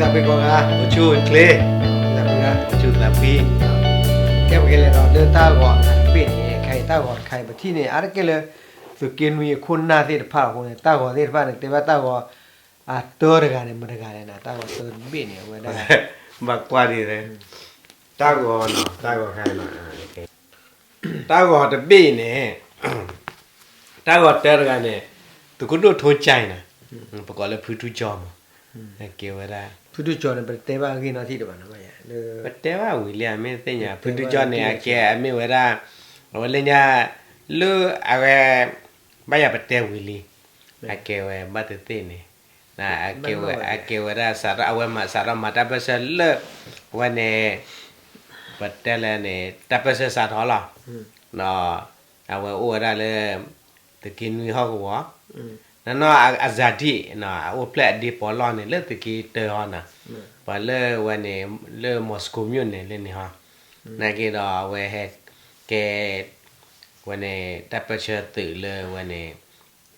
သးပှ့ၤကိးဂၤ အိၣ်ဆူၣ်အိၣ်ချ့, သးပှ့ၤဂၤ အိၣ်ဆူၣ်သးဖှံ, ကဲပကလဲၤဒီးလၢတၢ်ဂီၤတဘ့ၣ်န့ၣ် ခဲအံၤတၢ်ဂီၤတခါအံၤ ပထံၣ်န့ၣ် အါတက့ၢ်လၢ သုးက့နွံအခိၣ်နၢ်သ့ၣ်တဖၣ်အဃိန့ၣ် တၢ်ဂီၤသ့ၣ်တဖၣ်န့ၣ် တဲဘၣ်တၢ်ဂီၤ အတၢတဂၤန့ၣ် မတၤတဂၤလဲၣ်န့ၣ် တၢ်ဂီၤတၢတဘ့ၣ်န့ၣ် အဝဲဒၣ် ဘၣ်ကွၢ်ဒ်လဲၣ်, တၢ်ဂီၤနီၤ တၢ်ဂီၤခါနီၤ, တၢ်ဂီၤတဘ့ၣ်အံၤန့ၣ် တၢ်ဂီၤတၢတဂၤန့ၣ် သုးခိၣ်ဒိၣ်ထိကၠဲနီၤ, ပကိးလၢဖုထူကၠီမး, ကဲဝဲဒၣ် ဖုထူကၠီန့ၣ် ပတဲဘၣ်အဂ့ၢ်နီၢ်ထံၣ်တဘၣ်နီၤ, ပတဲဘၣ်ဝံၤလံ မ့ၢ်သ့ၣ်ညါ ဖုထူကၠီန့ၣ် အကဲအမ့ၢ်ဝဲဒၣ် အဝဲလၢညါ လၢအဝဲ ဘၣ်ယၤပတဲဝံၤလံ, အကဲဝဲဘၣ်သ့ၣ်သ့ၣ်န့ၣ် အကဲဝဲဒၣ်စးထီၣ် အဝဲမၤစးထီၣ်မၤတၢ်ပၢၢ်ဆၢလၢ အဝဲန့ၣ် ပတဲလဲၣ်န့ၣ် တၢ်ပၢၢ်ဆၢစးထီၣ်လီၤ, အဝဲအိၣ်ဝဲဒၣ်လၢ သုးက့နွံဟီၣ်ကဝီၤ, နီၢ်နီၢ်အစးဒံၣ် အအိၣ်ဖျဲၣ်အဒ့ပီလီၢ်န့ၣ် လၢသုးက့တၢဟီနီၤ, ပှၤလၢဝဲန့ၣ် လၢ Moscow မြို့ န့ၣ်လၢန့ၣ်ဟီ, နာ်က့ဒီးအဝဲဟဲကဲ ဝဲန့ၣ် တၢ်ပၢၢ်ဆၢသုးလၢဝဲန့ၣ်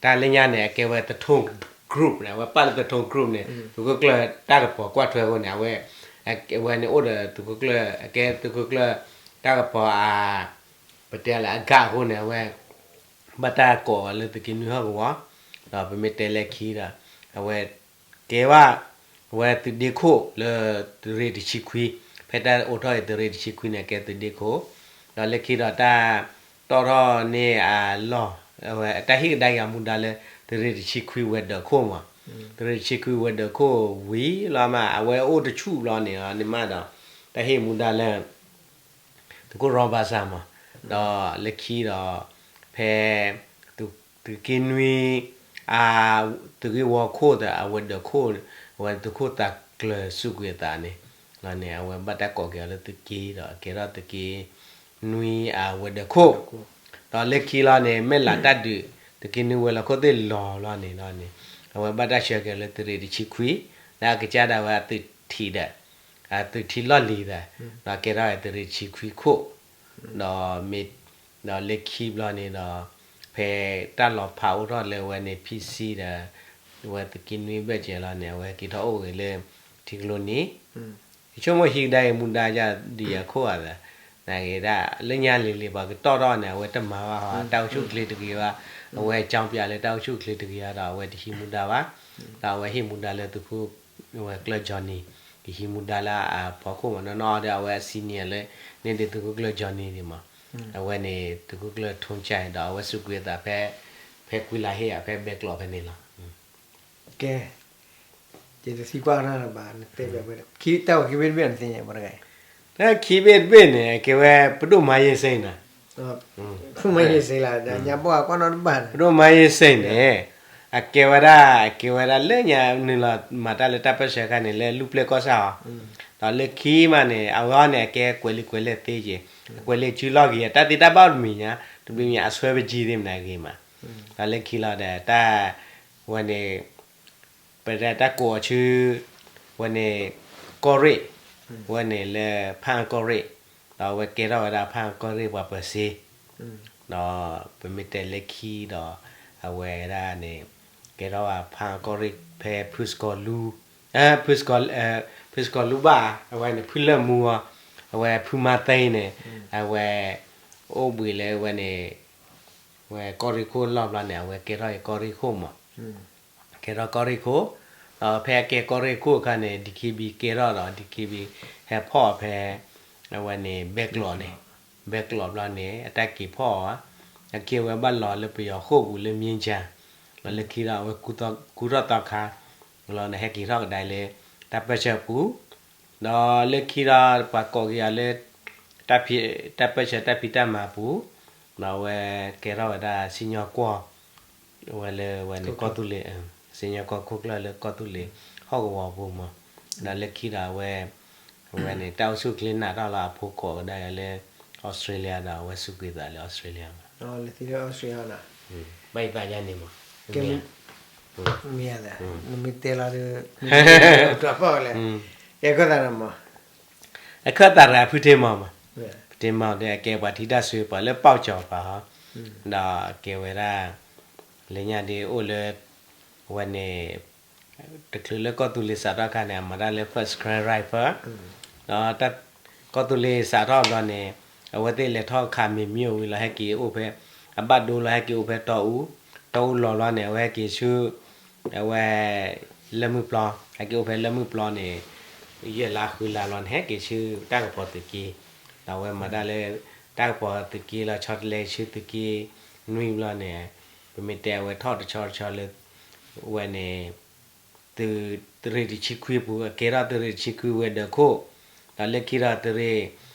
တၢ်လၢညါန့ၣ် အကဲဝဲသထိၣ် group န့ၣ် အဝဲပာ်လၢသထိၣ် group န့ၣ် သုးခိၣ်ကျၢၢ်တၢ်ကပီၤကွၢ်ထွဲအဃိန့ၣ် အဝဲ အဝဲန့ၣ်အိၣ်ဒီးသုးခိၣ်ကျၢၢ် အကဲသုးခိၣ်ကျၢၢ် တၢ်ကပီၤအ ပတဲလၢအဂၤအဃိန့ၣ် အဝဲ ဘၣ်တၢ်ကိးအီၤလၢသုးက့နွံဟီၣ်ကဝီၤ, ဒီးပမ့ၢ်တဲလၢခံဒီး အဝဲ ကဲဘၣ် အဝဲသုးဒ့ခိၣ်လၢသုးရ့ၣ်တဆံခွံ, ဖဲတၢ်အိးထီၣ်အံၤသုးရ့ၣ်တဆံခွံန့ၣ် ကဲသုးဒ့ခိၣ်, ဒီးလၢခံဒီးတၢ်တီၣ်ထီၣ်န့ၢ်အလီၢ် အဝဲတၢ်ဟ့ၣ်ကဒါက့ၤအမူဒါလၢ သုးရ့ၣ်တဆံခွံဝဲၤဒၢးခိၣ်မး, သုးရ့ၣ်တဆံခွံဝဲၤဒၢးခိၣ်ဝံၤလီၤမး အဝဲအိၣ်တဆူၣ်ဘျီန့ၣ် န့ၣ်မးဒီး တၢ်ဟ့ၣ်မူဒါလၢ သုးခိၣ်ရီဘၣ်စၢ်မး, ဒီးလၢခံဒီး ဖဲ သုးက့နွံ အ သုးဂ့ၢ်ဝီခိၣ်သး အဝဲၤဒၢးခိၣ် အဝဲသုးခိၣ်သးကျၢၤစူးကွံာ်အသးန့ၣ် န့ၣ် အဝဲဘၣ်တၢ်ကိးက့ၤအီၤလၢသုးက့ဒီး အကဲထီၣ်သုးက့နွံအဝဲၤဒၢးခိၣ်, ဒီးလၢခံလီၤန့ၣ် မ့ၢ်လၢတၢ်ဒုး သုးက့နွံဝဲၤလီၢ်ခိၣ်သ့ၣ်လီၤလီၤန့ၣ်လီၤန့ၣ် အဝဲဘၣ်တၢ်ဆှၢက့ၤအီၤလၢသုးရ့ၣ်တဆံခွံ, လၢအကစၢ်ဒၣ်ဝဲအသုးထံးဒီး အသုးထံးလီၢ်လံၤသး ဒီးကဲထီၣ်သုးရ့ၣ်တဆံခွံခိၣ်, ဒီးမ့ၢ် ဒီးလၢခံဘျီန့ၣ်ဒီး ဖဲတၢ်လီၤဖးအိၣ်ထီၣ်လၢဝဲန့ၣ် ဖံဆံဒီး ဝဲသုးက့နွံဘၢၣ်စၢၤလီၤန့ၣ် အဝဲက့ၤထီၣ်အိၣ်ဂ့ၤလၢ ထံကျိနံၤ, ယဆိကမိၣ်ဟံးကဒါအံၤမူဒါယၤဒ်ယၤခိၣ်ဧါသး, နဂ့ၤဒၣ် လၢညါလံၤလံၤပှၤကတီၢ်ထီၣ်န့ၣ် အဝဲတမၤဘၣ်ဟီ တၢ်အိၣ်ဆူၣ်ချ့တဂ့ၤဘၣ်, အဝဲကၠီပၠးလၢတၢ်အိၣ်ဆူၣ်ချ့တဂ့ၤဘၣ်ဒီး အဝဲတဟံးမူဒါဘၣ်, ဒီးအဝဲဟ့ၣ်မူဒါလၢသုးခိၣ် ဝဲကျၢၢ် Johnny ကဟံးမူဒါလၢအဖီခိၣ်မး နီၢ်နီၢ်ဒီးအဝဲအ senior လၢ န့ၣ်ဒ်သုးခိၣ်ကျၢၢ် Johnny ဒ်မး, အဝဲန့ၣ် သုးခိၣ်ကျၢၢ် ထုံးစၢ် ဒီးအဝဲစူးကွံာ်အသးဖဲ ဖဲကွံလၤဟ့ၣ်ဧါ ဖဲဘဲကျိးဖဲန့ၣ်လီၤ. ကဲ, ယတသံကွၢ်နီတဘျီ နတဲဘၣ်ဝဲ ခံတၢ်ဂီၤခံဘ့ၣ်တဘ့ၣ်န့ၣ်သ့ၣ်ညါ ပှၤတဂၤအံၤ, တၢ်ခံဘ့ၣ်တဘ့ၣ်န့ၣ် ကဲဝဲပဒိၣ်မါယ့စ့ၣ်နီၤ, ပဒိၣ်မါယ့စ့ၣ်လီၤ ညါဘီၣ်ကွၢ်နီတဘၣ်န့ၣ်, ပဒိၣ်မါယ့စ့ၣ်န့ၣ် အကဲဝဲဒၣ် အကဲဝဲဒၣ်လၢညါနုာ်လီၤမၤတၢ်လၢတၢ်ပၢၢ်ဆၢခါန့ၣ် လၢလူၢ်ပျဲၢ်ကီၢ်ဆၣ်အီၤ, ဒီးလၢခံမးန့ၣ် အဝဲအံၤန့ၣ် အကဲကွဲးလံာ်ကွဲးလဲၢ်သ့က့ၤ, အကွဲးလံာ်စုလီၢ်ဂ့ၤ အတၢ်သ့တၢ်ဘၣ်တမံၤညါ တဘျီမံၤအဆွဲပကံသ့ၣ်မနုၤဂ့ၤမး, ဒီးလၢခံလီၤဒီးတၢ် ဝဲန့ၣ် ပတဲတၢ်ကိးအီၤဆူ ဝဲန့ၣ် ကီၢ်ရ့ၣ်, ဝဲန့ၣ်လၢဖၣ်အၣ်ကီၢ်ရ့ၣ်, ဒီးအဝဲကဲထီၣ်ဝဲဒၣ်ဖၣ်အၣ်ကီၢ်ရ့ၣ်ပှၤပၢၤစ့, ဒီးပမ့ၢ်တဲလၢခံဒီး အဝဲဒၣ်န့ၣ် ကဲထီၣ်ဝဲဖၣ်အၣ်ကီၢ်ရ့ၣ်ဖဲဖုစကီၤလူ ဖုစကီၤ ဖုစကီၤလူဘၣ် အဝဲန့ၣ် ဖုလၢၢ်မူအီၤ, အဝဲဖုမါသ့န့ၣ် အဝဲ အိၣ်ဘှံးလၢဝဲန့ၣ် ဝဲကီၢ်ရ့ၣ်ခိၣ်လီၢ်ဘျီန့ၣ် အဝဲကဲထီၣ်က့ၤကီၢ်ရ့ၣ်ခိၣ်မး, ကဲထီၣ်ကီၢ်ရ့ၣ်ခိၣ်, ဒီးဖဲအကဲကီၢ်ရ့ၣ်ခိၣ်အခါန့ၣ် DKB ကဲထီၣ်ဒီး DKB ဟဲဖီၣ်ဖဲ အဝဲန့ၣ် ဘဲကျိးန့ၣ်, ဘဲကျိးဘျီန့ၣ် အတၢ်က့ၤဖီၣ်အီၤ, အက့ၤဝဲဘၣ်လီၤလၢပယီၤဃိာ်ပူၤလၢမ့ၢ်ကၠၢ်, ဒီးလၢခံဒီးအဝဲကူထီၣ်သီခါ, လီၤန့ၣ် ဟဲက့ၤထီၣ်ကဒါလၢ တၢ်ပၢၢ်ဆၢပူၤ, ဒီးလၢခံဒီးပှၤကိးက့ၤအီၤလၢ တၢ်ပၢၢ်ဆၢတၢ်ဖံးတၢ်မၤပူၤ, ဒီးအဝဲကဲထီၣ်ဝဲဒၣ်စံၣ်ညီၣ်ကွီၢ် ဝဲလၢဝဲန့ၣ်ကီၢ်သူလ့ၤ, စံၣ်ညီၣ်ကွီၢ်ခိၣ်ကျၢၢ်လၢကီၢ်သူလ့ၤဟီၣ်ကဝီၤပူၤမး, ဒီးလၢခံဒီးအဝဲ အဝဲန့ၣ် တၢ်အိၣ်ဆူၣ်ချ့နးထီၣ်လီၤ အဖိကိးကဒါက့ၤလၢ Australia ဒီးအဝဲစူးကွံာ်သးလၢ Australia မး, ဘၣ်ယသးယါန့ၣ်မး, မ့ၢ်ဧါ, နမ့ၢ်တဲလီၤဒီး တၢ်ဖီၣ်လဲၣ်, ကဲခၢၣ်သးမး အခၢၣ်သးရၢ ဖုထ့မီၤမး, ဖုထ့မီၤဒီးအကဲပှၤထံတၢ်ဆွ့ပှၤလၢပီၣ်ကၠီၤပှၤဟီ, ဒီးကဲဝဲဒၣ် လၢညါဒ်အိၣ်လၢ ဝဲန့ၣ် တချုးလၢကီၢ်သူလ့ၤစးထီၣ်အခါန့ၣ် အမၤတၢ်လၢ First Karen Rifle ဒီး ကီၢ်သူလ့ၤစးထီၣ်ဘျီန့ၣ် အဝဲသ့ၣ်လဲၤထီၣ်ခးမ့ၤမ့ၢ်အိၣ်ဝံၤလီၤ ဟဲက့ၤအိၣ်ဖဲ အဘၣ်ဒိလီၤ ဟဲက့ၤအိၣ်ဖဲတီအူ, တီအူလီၤဘျီန့ၣ် အဝဲဟဲက့ၤဆူ အဝဲ လၢမုၢ်ပျီ, ဟဲက့ၤအိၣ်ဖဲလၢမုၢ်ပျီန့ၣ် ယဲၢ်လါဃုလါဘျီန့ၣ် ဟဲက့ၤဆူတၢ်ကပီၤသုးက့, ဒီးအဝဲမၤတၢ်လၢ တၢ်ကပီၤသုးက့လီၤ ဆီတလဲဆူသုးက့နွံဘျီန့ၣ် ပမ့ၢ်တဲအဝဲထီၣ်တဆီတဆီလၢ ဝဲန့ၣ် သုးရ့ၣ်တဆံခွံပူၤ အကဲထီၣ်သုးရ့ၣ်တဆံခွံဝဲၤဒၢးခိၣ်, ဒီးလၢခံဒီးသုးရ့ၣ်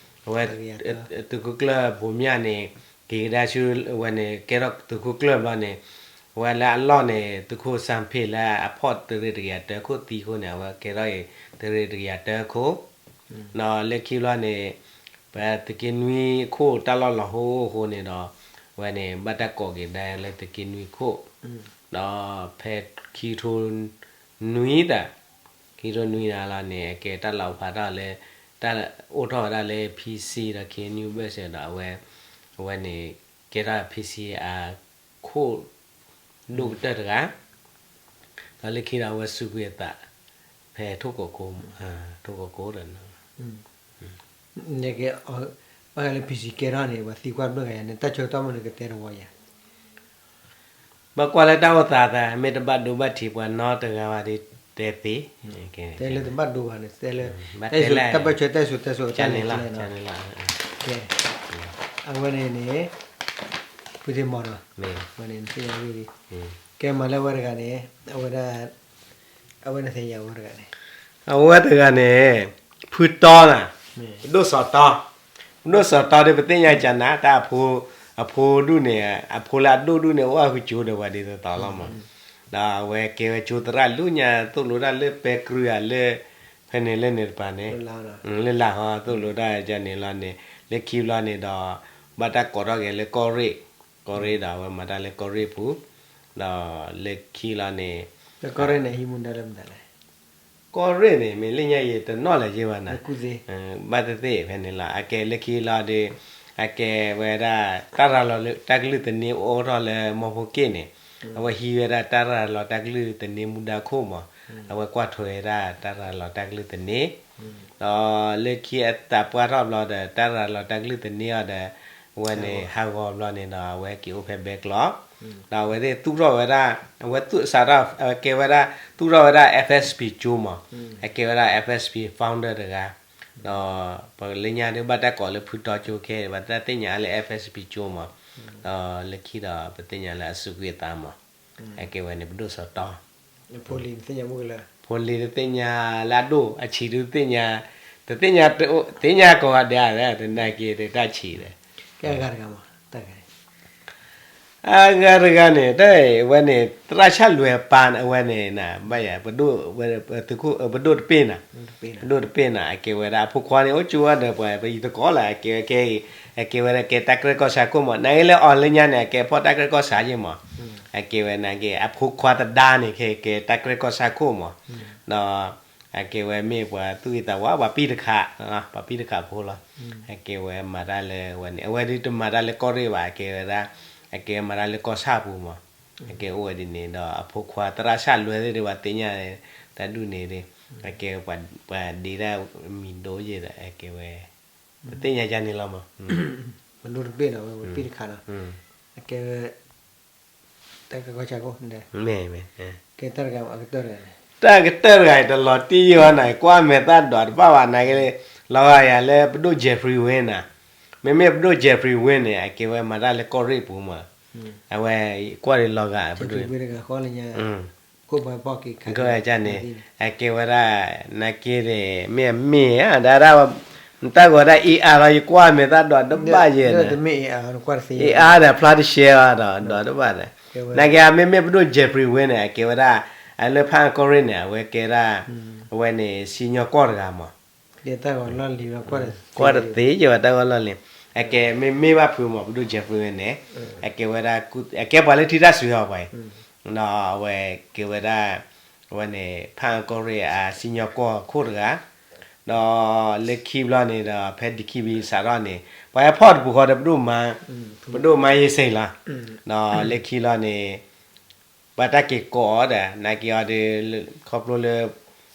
အဝဲ သုးခိၣ်ကျၢၢ်ဘိမၠၣ်န့ၣ် က့ၤကဒါဆူဝဲန့ၣ် ကဲထီၣ်သုးခိၣ်ကျၢၢ်ဘျီန့ၣ် အဝဲလၢအလီၢ်န့ၣ် သုးခိၣ်စၣ်ဖ့ၣ်လၢအဖီၣ်သုးရ့ၣ်တကယၤတၢခိၣ်သံအဃိန့ၣ် အဝဲကဲထီၣ်အံၤ သုးရ့ၣ်တကယၤတၢခိၣ်, ဒီးလၢခံဘျီန့ၣ် ပသုးက့နွံခိၣ်တၢ်လီၢ်လီၤဟိအဃိန့ၣ်ဒီး အဝဲန့ၣ် ဘၣ်တၢ်ကိးက့ၤဒၣ်လၢသုးက့နွံခိၣ်, ဒီးဖဲခံထိ နွံသး, ခံထိနွံနၤလီၤန့ၣ် အကဲတၢ်လီၤဖးထီၣ်လၢ တၢ်အိၣ်ထီၣ်ဝဲဒၣ်လၢ ဖံဆံ ဒီး ခ့ၣ်အဲၣ်ယူၣ် ဘၢၣ်စၢၤဒီးအဝဲ အဝဲန့ၣ် ကဲထီၣ် ဖံဆံ အခိၣ်ဒိၣ်ကတၢၢ်တဂၤ, ဒီးလၢခံဒီးအဝဲစူးကွံာ်အသး ဖဲထိၣ်ကီးကိ, ထိၣ်ကီးကိဒီး နကဲ, ဘၣ်ဃးလၢ ဖံဆံ ကဲထီၣ်န့ၣ် ပှၤသံကွၢ်ဘျၢၣ်ဂၤယၤန့ၣ် တၢ်ဆၢကတီၢ်မနုၤကတဲတဝီယၤ ဘၣ်ကွၢ်လၢတၢ်အိၣ်သးသး မ့ၢ်တဘၣ်ဒိဘၣ်ထံးပှၤနီတဂၤဘၣ်ဒီးတဲသ့, တဲလၢတဘၣ်ဒိဘၣ်န့ၣ် တဲလၢ တၢ်ဘၢၣ်ဆၢတၢ်စံၣ်စိၤတဲစိၤတၢ်လဲၤကျဲလီၤ, ကဲ, အဝဲန့ၣ်န့ၣ် ဖုသ့ၣ်မီၤဒီး ဝဲန့ၣ် နသ့ၣ်ညါဝံၤလံ, ကဲမၤလၢအဝဲတဂၤန့ၣ် အဝဲဒၣ် အဝဲနသ့ၣ်ညါအဝဲတဂၤန့ၣ် အဝဲတဂၤန့ၣ် ဖုတီနၤ, ပဒိၣ်စီၤတီ, ပဒိၣ်စီၤတီဒီးပသ့ၣ်ညါကနၤ တၢ်အဖိ, အဖိဒူၣ်န့ၣ် အဖိလၢအဒိၣ်ဒူၣ်န့ၣ် အိၣ်အဃုကၠိဒီးပှၤဒ်သိးသိးလီၤမး, ဒီးအဝဲကဲဝဲကၠိသရၣ်လူညါ သိၣ်လိတၢ်လၢပဲကြုာ်ဧါလၢ ဖဲန့ၣ်လၢန့ၣ်တပၤန့ၣ်, လၢလၢ်ဟီ သိၣ်လိတၢ်ကန့ၣ်လီၤန့ၣ် လၢခံဘျီန့ၣ်ဒီး ဘၣ်တၢ်ကိးထီၣ်က့ၤလၢကီၢ်ရ့ၣ်, ကီၢ်ရ့ၣ်ဒီးအဝဲမၤတၢ်လၢကီၢ်ရ့ၣ်ပူၤ, ဒီးလၢခံလီၤန့ၣ် ကီၢ်ရ့ၣ်န့ၣ် ဟံးမူဒါလၢမတၤလဲၣ်, ကီၢ်ရ့ၣ်န့ၣ် မ့ၢ်လၢညါယတနီၣ်လၢၤယ့ဘၣ်နၤ, ဘၣ်သ့ၣ်သ့ၣ်ဖဲန့ၣ်လီၤ အကဲလၢခံလီၤဒီး အကဲဝဲဒၣ် တၢ်ရၤလီၤတၢ်ကလုၢ်သန့အိၣ်ထီၣ်လၢမီဖိက့ၣ်န့ၣ်, အဝဲဟံးဝဲဒၣ်တၢ်ရၤလီၤတၢ်ကလုၢ်သန့မူဒါခိၣ်မး, အဝဲကွၢ်ထွဲဝဲဒၣ်တၢ်ရၤလီၤတၢ်ကလုၢ်သန့, ဒီးလၢခံအသးပှၢ်ထီၣ်ဘျီဒီး တၢ်ရၤလီၤတၢ်ကလုၢ်သန့အီၤဒီး အဝဲန့ၣ် ဟးဂီၤဘျီန့ၣ်ဒီး အဝဲက့ၤအိၣ်ဖဲဘဲကျီ, ဒီးအဝဲသ့ၣ်သူၣ်ထီၣ်ဝဲဒၣ် အဝဲသူၣ်စးထီၣ် အကဲဝဲဒၣ် သူၣ်ထီၣ်ဝဲဒၣ် F S P ကၠိမး, အကဲဝဲဒၣ် F S P founder တဂၤ, ဒီးပလၢညါဒ်ဘၣ်တၢ်ကိးလၢဖုတီကၠိခဲ ပတၢ်သ့ၣ်ညါလၢ F S P ကၠိမး, ဒီးလၢခံဒီးပသ့ၣ်ညါလၢအစူးကွံာ်အသးမး, အကဲဝဲန့ၣ်ပဒိၣ်စီၤတီ ဖိလံၤတသ့ၣ်ညါလၢအဒိၣ် အဆံးဒုးသ့ၣ်ညါ, တသ့ၣ်ညါ သ့ၣ်ညါကိးဂၤဒဲး တနာ်က့ၤတၢ်ဆံးဒီး, အဂၤတဂၤန့ၣ် တဝဲန့ၣ် သရၣ်ဆၣ်လွဲၤပၢ်န့ၣ် အဝဲန့ၣ် ဘၣ်ယၤ ပဒိၣ်တပ့ၢ်နၤ, ပဒိၣ်တပ့ၢ်နၤ အကဲဝဲဒၣ် အဖိခွါန့ၣ် အိၣ်ကၠိဝဲဒီးပှၤ ပယံၤသကိးလၢ အကဲဝဲ အကဲဝဲဒၣ်ကဲတၢ်ကြဲၢ်ကီၢ်ဆၣ်ခိၣ်မး နာ်က့လၢအီၤလၢညါန့ၣ် အကဲဖီၣ်တၢ်ကြဲၢ်ကီၢ်ဆၣ်ယ့ၢ်မး, အကဲဝဲနာ်က့ အဖိခွါသဒါန့ၣ် ကဲကဲတၢ်ကြဲၢ်ကီၢ်ဆၣ်ခိၣ်မး, ဒီး အကဲဝဲမ့ၢ်ပှၤသူၣ်ဂ့ၤသးဝါ ပှၤပံၢ်တခး, ပှၤပံၢ်တခးဖိလီၤ, အကဲဝဲမၤတၢ်လၢဝဲန့ၣ် အဝဲဒ်တမၤတၢ်လၢကီၢ်ရ့ၣ်ဘၣ် အကဲဝဲဒၣ်, အကဲမၤတၢ်လၢကီၢ်ဆၣ်ပူၤမး, အကဲအိၣ်ဝဲဒ်န့ၣ်ဒီး အဖိခွါသရၣ်ဆၣ်လွဲၤသ့ၣ်ဒ်ပှၤသ့ၣ်ညါ တၢ်ဒူၣ်န့ၣ်ဒ်, အကဲပှၤဒ့ဒၣ်မံၤဒိယ့ၢ်ဒီး အကဲဝဲ, ပသ့ၣ်ညါယါန့ၣ်လီၤမး, ပဒိၣ်တဘ့ၣ်ဒီး ပှၤပံၢ်တခးလီၤ, အကဲဝဲ တၢ်ကီၢ်ဆၣ်ခိၣ်, မ့ၢ်, တၢ်ကတၢၢ်တဂၤအံၤ တလီၤတံၢ်ယံာ်ဘၣ်နၤ ကွၢ်မဲာ်သၣ်ဒိးတဘၣ်ဘၣ်နာ်က့, လီၤဂာ်ယၤလၢပဒိၣ် Jeffrey Wynn နၤ, မ့မ့ၢ်ပဒိၣ် Jeffrey Wynn န့ၣ် အကဲဝဲမၤတၢ်လၢကီၢ်ရ့ၣ်ပူၤမး, အဝဲကွၢ်လီၤဂာ်, န့ၣ်, အကဲဝဲဒၣ်, နာ်က့န့ၣ် မ့ၢ်အမ့ၢ်ဧါ, ဒၣ်ဒၣ်, နတၢ်ဂီၤဒၣ် A R လီၤ ယကွၢ်မဲာ်သၣ်ဒိးတဘၣ်ယဲ, A R ဒီးဖျါတရှဲဘၣ်ဒီး ဒိးတဘၣ်ဒီး, နာ်က့ မ့မ့ၢ်ပဒိၣ် Jeffrey Wynn န့ၣ် အကဲဝဲဒၣ်, အလၢဖၣ်အကီၢ်ရ့ၣ်န့ၣ် အဝဲကဲဒၣ်, အဝဲန့ၣ် စံၣ်ညီၣ်ကွီၢ်တဂၤမး, ကွၢ်တသ့ယဲဘၣ်တၢ်ဂီၤလီၢ်လံၤ, အကဲမ့မ့ၢ်ဘၣ်ဖုးမး ပဒိၣ် Jeffrey Wynn န့ၣ်, အကဲဝဲဒၣ်, အကဲပှၤလၢထံတၢ်စှၤအီၤပှၤအံၤ, ဒီးအဝဲကဲဝဲဒၣ်, အဝဲန့ၣ် ဖၣ်အကီၢ်ရ့ၣ်အစံၣ်ညီၣ်ကွီၢ်ခိၣ်တဂၤ, ဒီးလၢခံဘျီန့ၣ်ဒီး ဖဲ DKBA စးထီၣ်န့ၣ် ပှၤဟဲဖီၣ်တပူၤဃီဒီး ပဒိၣ်မါ, ပဒိၣ်မါယ့စ့ၢ်လီၤ, ဒီးလၢခံလီၤန့ၣ် ပှၤတၢ်က့ၤကိးအီၤဒီး နာ်က့အီၤဒီး ခီဖျိလၢ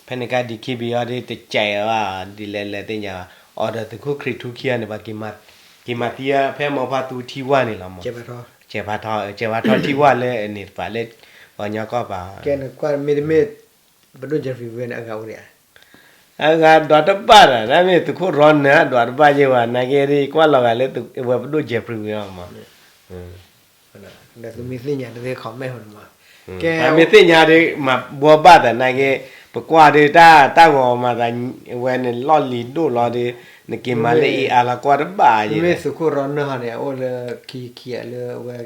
ဖဲန့ၣ်ကါ DKBA အီၤဒီး တကဲးဘၣ် ဒ်လဲၣ်လဲၣ်သ့ၣ်ညါဘၣ် အီၤဒီးသုးခိၣ်ခရံာ်ထူခံဂၤန့ၣ် ပှၤက့ၤမၤသံဖဲမိၢ်ဖါသူထံဝါန့ၣ်လီၤမး, ကဲးဖးထီ ကဲးဖးထီထံဝါလၢအန့ၣ်တပၤလၢ ပှၤကညီကီၢ်ပၤ မ့တမ့ၢ် ပဒိၣ် Jeffrey ဝဲန့ၣ် အဂၤအိၣ်ဒံးဧါ, အဂၤဒွးတဘၣ်ဒီး တၢ်မ့ၢ်သုးခိၣ်ရီနၢၤဒွးတဘၣ်ယဲဘၣ် နာ်က့ဒီး ကွၢ်လီၤဂာ်လၢဝဲပဒိၣ် Jeffrey ဝဲအီၤမး သုမ့ၢ်သ့ၣ်ညါတသ့ comment မး, ကဲ မ့ၢ်သ့ၣ်ညါဒီး မၤဘှီဘၣ်သးနာ်က့, ပကွၢ်ဒီးတၢ်တၢ်ဂီၤမၤသး ဝဲန့ၣ်လီၢ်လံၤဒိၣ်လီၤဒီး နက့ၤမၤလၢအ့အါလီၤကွၢ်တဘၣ်ယဲ, မ့မ့ၢ်သုးခိၣ်ရီနၢၤဟီန့ၣ် အအိၣ်လၢခံခံလၢဝဲ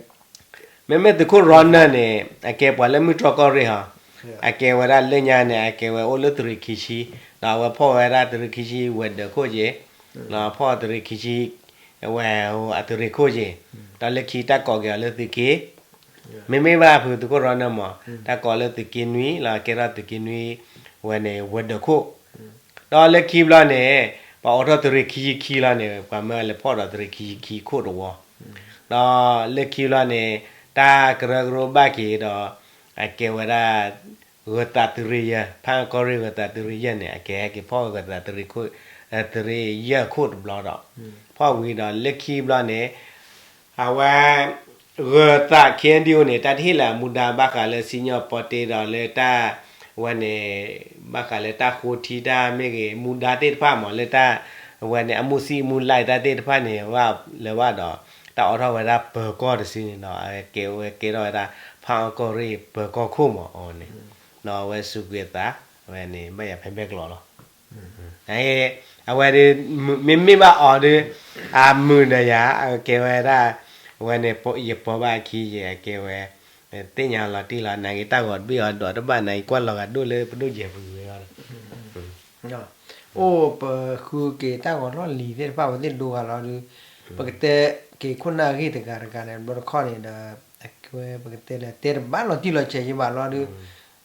မ့မ့ၢ်သုးခိၣ်ရီနၢၤန့ၣ် အကဲပှၤလၢမုၢ်တြီၢ်ကီၢ်ရ့ၣ်ဟီ, အကဲဝဲဒၣ်လၢညါန့ၣ် အကဲဝဲအိၣ်လၢသုးရ့ၣ်ခံဆံ, ဒီးအဝဲဖီၣ်ဝဲဒၣ်သုးရ့ၣ်ခံဆံဝဲၤဒၢးခိၣ်က့ၤ, ဒီးဖီၣ်သုးရ့ၣ်ခံဆံ ဝဲအသုးရ့ၣ်ခိၣ်က့ၤ, ဒီးလၢခံတၢ်ကိးက့ၤအီၤလၢသုးက့, မ့မ့ၢ်ဘၣ်ဖုးသုးခိၣ်ရီနၢၤမး, တၢ်ကိးလၢသုးက့နွံ လီၤကဲထီၣ်သုးက့နွံ ဝဲန့ၣ်ဝဲၤဒၢးခိၣ် ဒီးလၢခံဘျီန့ၣ် ပှၤအိးထီၣ်သုးရ့ၣ်ခံဆံခံလီၤန့ၣ် ပှၤမၢလၢဖီၣ်ဒီးသုးရ့ၣ်ခံဆံခံခိၣ်တဝီ, ဒီးလၢခံဘျီန့ၣ် တၢ်ကရၢကရိဘၣ်က့ၤဒီး အကဲဝဲဒၣ် ဂၢၤသးသုးရ့ၣ်ယဲၢ် ဖၣ်အကီၢ်ရ့ၣ်ဂၢၤသးသုးရ့ၣ်ယဲၢ်န့ၣ် အကဲဟဲက့ၤဖီၣ်ဂၢၤသးသုးရ့ၣ်ခိၣ် သုးရ့ၣ်ယဲၢ်ခိၣ်တဘျီဒီး ဖီၣ်ဝံၤဒီးလၢခံဘျီန့ၣ် အဝဲ ဂၢၤသး ခ့ၣ်အဲၣ်ယူၣ်န့ၣ် တၢ်တဟ့ၣ်လၢအမူဒါဘၣ်ဃးလၢစံၣ်ညီၣ်ပီတ့ဒီးလၢတၢ် ဝဲန့ၣ် ဘၣ်ဃးလၢတၢ်ဃိထံတၢ်မ့ၢ်ဂ့ၤ မူဒါသ့ၣ်တဖၣ်မး လၢတၢ် ဝဲန့ၣ် အမူဆံးအမူလၢ်တၢ်သ့ၣ်တဖၣ်န့ၣ် ဘၣ်လၢၤဘၣ်ဒီး တၢ်အိးထီၣ်ဝဲဒၣ်ပၢၤကီၢ်တစုန့ၣ်ဒီး အကဲဝဲကဲထီၣ်ဝဲဒၣ် ဖၣ်အကီၢ်ရ့ၣ်ပၢၤကီၢ်ခိၣ်မးအီၤန့ၣ် ဒီးအဝဲစူးကွံာ်အသး ဝဲန့ၣ် ဘၣ်ယၤဖဲဘဲကျိးလီၤ. အဝဲဒၣ် မ့မ့ၢ်ဘၣ်အီၤဒီး အမုာ်ဒီးယၤ အကဲဝဲဒၣ် အဝဲန့ၣ် ယပိာ်ဘၣ်အခံ ယကဲဝဲ သ့ၣ်ညါလီၤတံၢ်လီၤ နာ်က့တၢ်ဂီၤတဘ့ၣ်အီၤဒွးတဘၣ် နာ်က့ကွၢ်လီၤဂာ်ဒိၣ်လၢပဒိၣ်ယဲၢ်ပူၤဝဲအီၤဒီး အိၣ်ပဃုက့ၤတၢ်ဂီၤလီၢ်လံၤသ့ၣ်တဖၣ် ပသ့ၣ်ဒိဂၤလီၤဒီး ပကတဲက့ၤခိၣ်နၢ်အဂ့ၢ်တဂၤတဂၤန့ၣ် ဘျီတခီန့ၣ်ဒီး အကဲဝဲပကတဲလၢတဲတဘၣ်လီၤတံၢ်လီၤဆဲးယံၤဘၣ်လီၤဒီး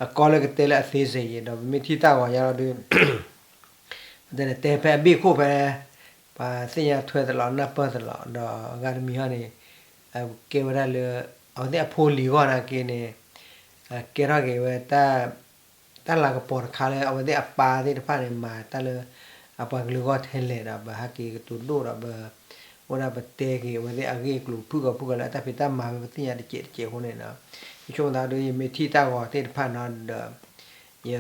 အကီလၢကတဲလၢအသ့စ့ၢ်ကီး ဒီးပမ့ၢ်ထံၣ်တၢ်ဂီၤညါလီၤဒီး ပတဲန့ၣ် တဲဖဲအဘ့ၣ်ခိၣ်ဖဲ ပှၤသ့ၣ်ညါထွဲသလီၤ နၢ်ပၢၢ်သလီၤ ဒီးအဂၤတမံၤဟီန့ၣ် ကဲဝဲဒၣ်လၢ အဝဲသ့ၣ်အဖိလံၤဂီၢ်နာ်က့န့ၣ် ကဲထီၣ်က့ၤဝဲ တၢ်လၤကပီၤတခါလၢ အဝဲသ့ၣ်အပၢ်သ့ၣ်တဖၣ်န့ၣ် မၤတၢ်လၢ အပှၤကလုာ်ဂီၢ်ထဲလဲၣ်ဒီး ပဟဲက့ၤကတိၤဒိၣ်ဒီး ပ အိၣ်ဒၣ်ပတဲက့ၤ အဝဲသ့ၣ်အဂ့ၢ်အကျိၤဖုၣ်ကီၤဖုၣ်ကီၤလၢအတၢ်ဖံးတၢ်မၤဝဲ ပသ့ၣ်ညါတကဲးတကဲးအဃိန့ၣ်ဒီး ယဆိကမိၣ်သးဒီး ယမ့ၢ်ထံၣ်တၢ်ဂီၤသ့ၣ်တဖၣ်နီၤဒီး ယ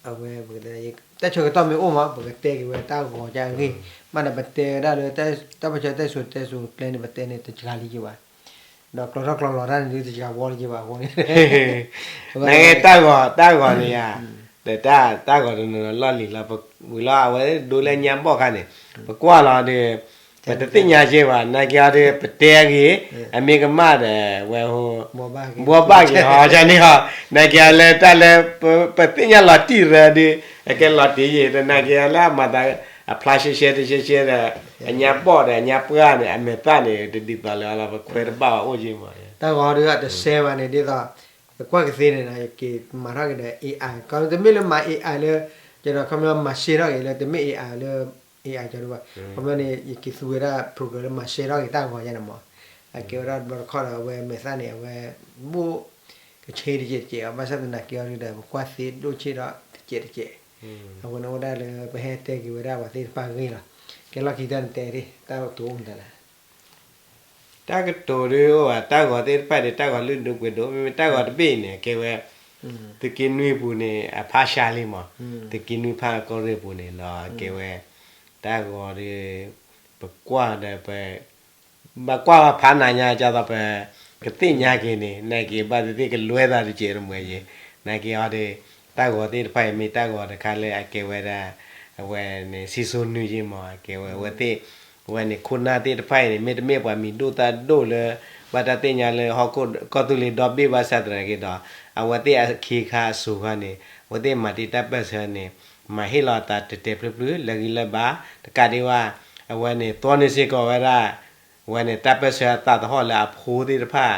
အဝဲ ပကတဲ တၢ်ဆၢကတီၢ်မ့ၢ်အိၣ်မး ပကတဲက့ၤဝဲတၢ်ဂီၤကၢ်အဂ့ၢ် မ့ၢ်ဒီးပတဲဝဲဒၣ်လၢ တၢ်ပၢၢ်ဆၢတဲစိၤတဲစိၤကျဲန့ၣ် ပတဲန့ၣ်တစှၤလံက့ၤဘၣ် ဒီးကျီၢ်ထီၣ်ကျီၢ်လီၤတၢ်န့ၣ်ဒုး တစှၤဝီလံက့ၤဘၣ်အဃိန့ၣ် နကဲတၢ်ဂီၤ တၢ်ဂီၤန့ၣ်ယါ ဒီးတၢ်ဂီၤတနီၤနီၤလီၢ်လံၤလီၤ ဝံၤလီၤအဝဲဒိလၢညါဘီၣ်ခါန့ၣ် ပကွၢ်လီၤဒီး ပတသ့ၣ်ညါက့ၤဘၣ် နာ်က့အီၤဒီး ပတဲအဂ့ၢ် အမ့ၢ်ကမၣ်ဒီး ဝဲ ဘှီဘၣ်က့ၤဟီ ကန့ၣ်ဟီ နာ်က့အီၤလၢတၢ်လၢ ပသ့ၣ်ညါလီၤတံၢ်ရၢဒီး အကဲလီၤတံၢ်ယံၤ တနာ်က့အီၤလၢအမၤသး အဖျါရှဲရှဲတရှဲရှဲဒီး အညါဘီၣ်ဒီးအညါပှၢ်န့ၣ် အမဲာ်သၣ်န့ၣ် တဒ်သိးလၢအီၤလီၤ ပခွဲးတဘၣ်ဘၣ်အိၣ်ယံၤမး တၢ်ဂီၤဒီးအတစဲဘၣ်န့ၣ် ဒ်သိး ယကွၢ်ကသ့န့ၣ် ယက့ၤမၤထီၣ်က့ၤဒီး AI ကီးတမ့ၢ်လၢမၤ AI လၢ ကဒီးခီပညီမၤရှဲထီၣ်က့ၤလၢ တမ့ၢ် AI လၢ AI ကီးဒံးဘၣ် ခီပညီန့ၣ် ယက့ၤသူဝဲဒၣ် program လၢမၤရှဲထီၣ်က့ၤတၢ်ဂီၤယါန့ၣ်မး အကဲဝဲဒၣ်တဘျီတခီဒီး အဝဲမဲာ်သၣ်န့ၣ် အဝဲ ဘူး ကဆ့တကဲးတကဲးအီၤ ဘၣ်ဆၣ်သနာ်က့အီၤဒီး ပကွၢ်သ့ဒိၣ်ဆ့ဒီးတကဲးတကဲး အဃိန့ၣ်အိၣ်ဒၣ်လၢ ပဟဲတဲက့ၤဝဲဒၣ်ပှၤသ့ၣ်တဖၣ်အဂ့ၢ်လီၤ ကဲလီၢ်ခံတၢ်န့ၣ်တဲဒၣ် တၢ်ကတိၤအိၣ်မတၤလဲၣ် တၢ်ကတိၤဒုးအိၣ်ဘၣ် တၢ်ဂီၤသ့ၣ်တဖၣ်ဒီး တၢ်ဂီၤလုၢ်ဒိၣ်ပှ့ၤဒိၣ် မ့မ့ၢ်တၢ်ဂီၤတဘ့ၣ်န့ၣ် အကဲဝဲ သုးက့နွံပူၤန့ၣ် အဖးဆါလံမး သုးက့နွံဖးကီၢ်ရ့ၣ်ပူၤန့ၣ်ဒီး အကဲဝဲ တၢ်ဂီၤဒီး ပကွၢ်ဒီး ဘၣ်ကွၢ်ဘၣ်ဖးနၤညါ ကသိးပ ကသ့ၣ်ညါက့ၤန့ၣ် နာ်က့ဘၣ်သ့ၣ်သ့ၣ်ကလွဲသးတကဲးတမှဲၤယံၤ နာ်က့အီၤဒီး တၢ်ဂီၤသ့ၣ်တဖၣ်အံၤမ့ၢ်တၢ်ဂီၤတခါလၢအကဲဝဲဒၣ် အဝဲန့ၣ် စံၣ်စိၤနုာ်ယံၤမး အကဲဝဲအဝဲသ့ၣ် အဝဲန့ၣ် ခိၣ်နၢ်သ့ၣ်တဖၣ်အံၤန့ၣ် မ့တမ့ၢ်ပှၤမံၤဒိၣ်သၣ်ဒိၣ်လၢ ဘၣ်တၢ်သ့ၣ်ညါလၢဟီၣ်ခိၣ်ကီၢ်သူလ့ၤဒီဘ့ၣ်ဘၣ်ဆၣ်သနာ်က့ဒီး အဝဲသ့ၣ်အခ့အခါအစိၤခါန့ၣ် အဝဲသ့ၣ်မၤတ့ၢ်တၢ်ပၢၢ်ဆၢန့ၣ် မၤဟ့ၣ်လီၤအသးတဲာ်တဲာ်ဖျုဖျုလၢဂံၢ်လၢဘါ တကးဒံးဘၣ် အဝဲန့ၣ် သီန့ၢ်စ့ၢ်ကီးဝဲဒၣ် အဝဲန့ၣ် တၢ်ပၢၢ်ဆၢအသးသဟီၣ်လၢအဖိသ့ၣ်တဖၣ်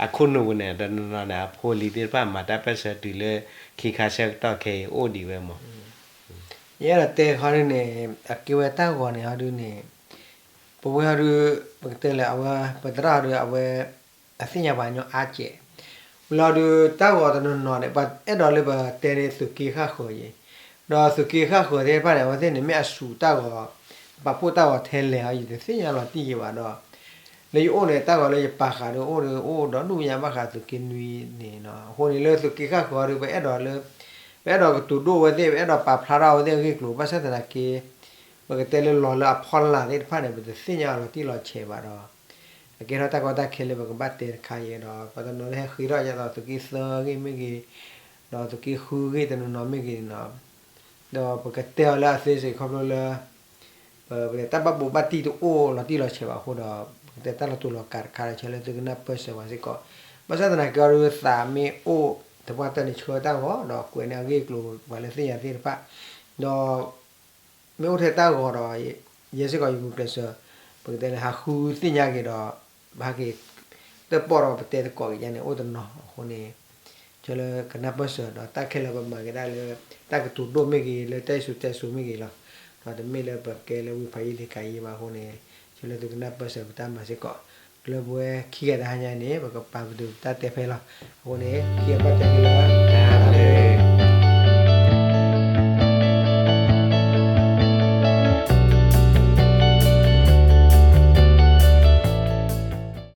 အခိၣ်နူာ်ပူၤန့ၣ် တနီၤနီၤန့ၣ် အဖိအလံၤသ့ၣ်တဖၣ်မၤတၢ်ပၢၢ်ဆၢတုၤလၢခံခါဆၢကတီၢ်ခဲအံၤအိၣ်ဒံးဝဲမး ယအဲၣ်ဒိးတဲခီဒုန့ၣ် အကဲဝဲတၢ်ဂီၤန့ၣ်ဟီဒုန့ၣ် ပဝဲဟီဒု ပကတဲလၢအဝဲ ပသရၣ်ဟီဒု အဝဲ အသ့ၣ်ညါပှၤကညီအါကဲး လီၤဒုးတၢ်ဂီၤတနီၤနီၤန့ၣ် ပှၤအဲၣ်ဒိးလၢပတဲန့ၣ်သုးက့ဃၣ်ဃၢၤအံၤ, ဒီးသုးက့ဃၣ်ဃၢၤသ့ၣ်တဖၣ်န့ၣ် အဝဲသ့ၣ်န့ၣ် မ့ၢ်အစူးတၢ်ဂီၤ, ပာ်ဖှိၣ်တၢ်ဂီၤထဲလဲၣ်အီၤ ယတသ့ၣ်ညါလီၤတံၢ်ယံၤဘၣ်ဒီး လၢယအိၣ်န့ၣ် တၢ်ဂီၤလၢယပာ်ဃာ်ဒီးအိၣ်ဒီး အိၣ်ဒီးဒူၣ်ညါဘၣ်ဃးသုးက့နွံန့ၣ်နီၤ. အဃိန့ၣ်လၢသုးက့ဃၣ်ဃၢၤအီၤဒီး ပအဲၣ်ဒိးလၢ ပအဲၣ်ဒိးကတိၤဒိၣ်ဝဲသ့ၣ် ပအဲၣ်ဒိးပာ်ဖျါထီၣ်အဝဲသ့ၣ်အဂ့ၢ်အကျိၤ ဘၣ်ဆၣ်သနာ်က့ ပကတဲလၢလီၤလၢအဖီလာ်သ့ၣ်တဖၣ်န့ၣ် ပတသ့ၣ်ညါအီၤလီၤတံၢ်လီၤဆဲးဘၣ်ဒီး အကဲထီၣ်တၢ်ကီတၢ်ခဲလၢပကဘၣ်တဲတခါအံၤဒီး ပှၤတနီၤလၢဟဲဃ့ထီၣ်ဒ်သိးသုးက့သၢဂ့ၢ်မ့ၢ်ဂ့ၤ, ဒီးသုးက့ဃုဂ့ၢ်တနီၤနီၤမ့ၢ်ဂ့ၤန့ၣ်နီၤ, ဒီးပကတဲအီၤလၢအသ့စ့ၢ်ကီးခီဖျိလၢ ပတၢ်ဘၣ်ဘိးဘၣ်တံၢ်တအိၣ်လီၤတံၢ်လီၤဆဲးဘၣ်အဃိဒီး ပကတဲတၢ်လီၤတူာ်လီၤကာ်တခါဒီး ဆၢလၢသုကနၢ်ပၢၢ်စၢၤပှၤစ့ၢ်ကီး, ဘၣ်ဆၣ်သနာ်က့အီၤဒီးသးမ့ၢ်အိၣ်တပှၢ်တၢၢ်န့ၣ် ဆှၢတၢ်ဂီၤ ဒီးကွဲးန့ၢ်အဂ့ၢ်အကျိၤပှၤလၢသ့ၣ်ညါသ့ၣ်တဖၣ်, ဒီး မ့ၢ်အိၣ်ထဲတၢ်ဂီၤဒီး ယဲစ့ၢ်ကီးယဂုာ်ကျဲးစၢး ပကတဲလၢဟးဃုသ့ၣ်ညါက့ၤဒီး ပဟဲက့ၤ တၢၣ်ပီၣ်ဒီးပတဲသကိးက့ၤညါန့ၣ် အိၣ်တနီၤအဃိန့ၣ် ဆၢလၢကနၢ်ပၢၢ်စၢၤဒီးတၢ်ခဲလၢာ်ပမၤက့ၤဒၣ်လၢ တၢ်ကတိၤဒိၣ်မ့ၢ်ဂ့ၤ လၢတၢ်စံၣ်စိၤတဲစိၤမ့ၢ်ဂ့ၤလီၤ. ဒီးတမ့ၢ်လၢပကဲလၢဝံဖးယံာ်လံကၤယံာ်ဘၣ်အဃိန့ၣ် ဆၢလၢသုကနၢ်ပၢၢ်စၢၤပတၢ်မၤစ့ၢ်ကီး, လၢပဝဲခံဂၤတဟါညါန့ၣ် ပကပာ်ပတုာ်တၢ်တဲဖဲလီၤ. အဃိန့ၣ် ခံဂၤဘၣ်တဲဖဲလီၤ.